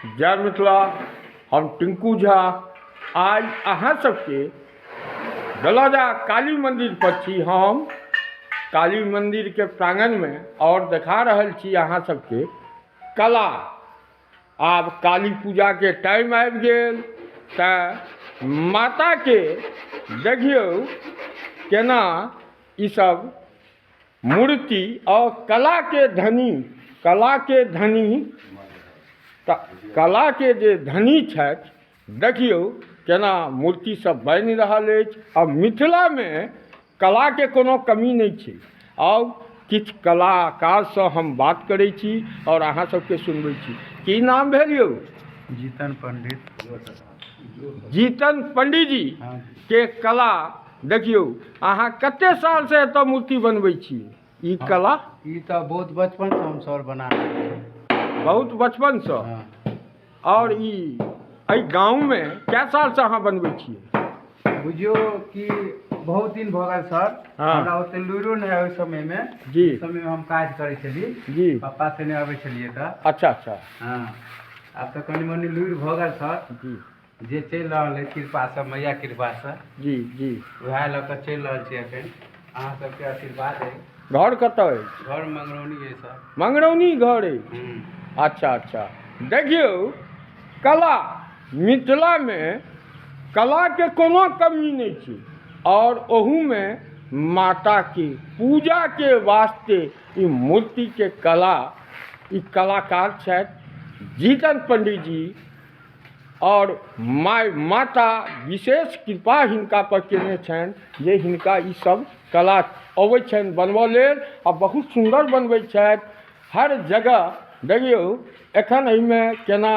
जय मिथिला। हम टिंकू झा आइ अहाँ सबके बेलौजा काली मंदिर पर छी। हम काली मंदिर के प्रांगण में और देखा रहल छी अहाँ सबके कला। आब काली पूजा के टाइम आबि गेल तऽ माता के देखियौ केना ई सब मूर्ति और कला के धनी, कला के धनी, कला के जे धनी छथि, देखियौ केना मूर्ति सब बनि रहल अछि। आ मिथिलामे कलाके कोनो कमी नहि छै। आउ किछु कलाकारसँ हम बात करै छी आओर अहाँ सबके सुनबै छी। की नाम भेल यौ? जीतन पंडित। जीतन पंडीजी के कला देखियौ। अहाँ कते सालसँ एतऽ मूर्ति बनबै छी ई कला? ई तऽ बहुत बचपनसँ हम सर बना रहल छी। बहुत बचपनसँ? हँ। आओर ई एहि गाँवमे कए सालसँ अहाँ बनबै छियै? बुझियौ कि बहुत दिन भऽ गेल सर। हमरा ओते लुरियो नहि ओहि समयमे। समयमे हम काज करै छली। पप्पा से नहि अबै छलियै तऽ। अच्छा अच्छा। हँ, आब तऽ कनि मनि लुरि भऽ गेल सर। जे चलि रहल है कृपासँ, मैया कृपासँ। जी जी उएह लऽ कऽ चलि रहल छी एखन। अहाँ सबके आशीर्वाद है। घर कतऽ अछि? घर मंगरौनी है सर। मंगरौनी घर अछि? अच्छा अच्छा। देखियौ, कला मिथिलामे कलाके कोनो कमी नहि छै आओर ओहूमे माताके पूजाके वास्ते ई मूर्तिके कला ई कलाकार छथि जीतन पंडीजी आओर माय माता विशेष कृपा हिनका पर केने छनि जे हिनका ई सब कला अबै छनि बनबऽ लेल आ बहुत सुन्दर बनबै छथि। हर जगह देखियौ एखन एहिमे केना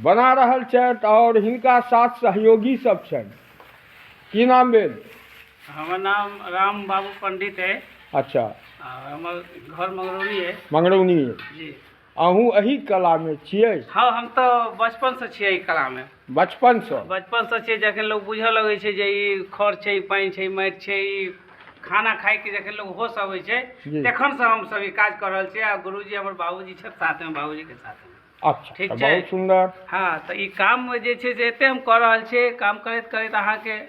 बना रहल छथि आओर हिनका साथ सहयोगी सब छनि। की नाम भेल? हमर नाम राम बाबू पंडित है। अच्छा। आ हमर घर मंगरौनी है। मंगरौनी है। जी। अहूँ एहि कलामे छियै? हँ, हम तऽ बचपनसँ छियै एहि कलामे। बचपनसँ? बचपनसँ छियै। जखन लोक बुझऽ लगै छै जे ई खर छै, ई पानि छै, ई माटि छै, ई खाना खाइके जखन लोक होश अबै छै तखनसँ हमसभ ई काज कऽ रहल छियै। आ गुरुजी हमर बाबूजी छथि साथमे, बाबूजीके साथमे। अच्छा। ठीक तऽ छै। बहुत सुन्दर। हँ, तऽ ई काम जे छै से एते हम कऽ रहल छियै। काम करैत करैत अहाँके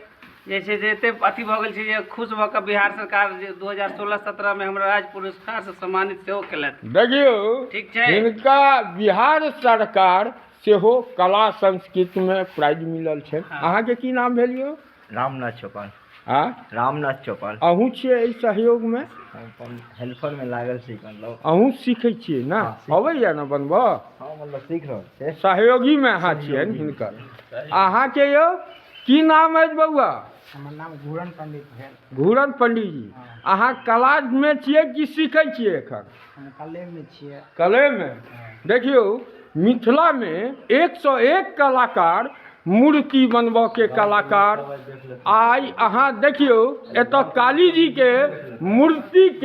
जे छै से एते अथी भऽ गेल छै जे खुश भऽ कऽ बिहार सरकार जे 2016-17मे हमरा राज्य पुरस्कारसँ सम्मानित सेहो केलथि। देखियौ। ठीक छै। हिनका बिहार सरकार सेहो कला संस्कृतिमे प्राइज मिलल छै। अहाँके की नाम भेल यौ? रामनाथ चौपाल। आँ? रामनाथ चौपाल। अहूँ छियै एहि सहयोगमे? हम अपन हेल्परमे लागल छी मतलब। अहूँ सीखै छियै ने? अबैया ने बनबऽ? हँ, मतलब सीख रहल छियै। सहयोगीमे अहाँ छियनि हिनकर। अहाँके यौ की नाम अछि बौआ? हमर नाम घूरन पंडित भेल। घूरन पंडीजी, अहाँ कलामे छियै कि सीखै छियै एखन? हम कलेमे छियै। कलेमे। देखियौ, मिथिलामे 101 कलाकार, मूर्ति बनबऽके कलाकार। आइ अहाँ देखियौ एतऽ काली जीके मूर्तिके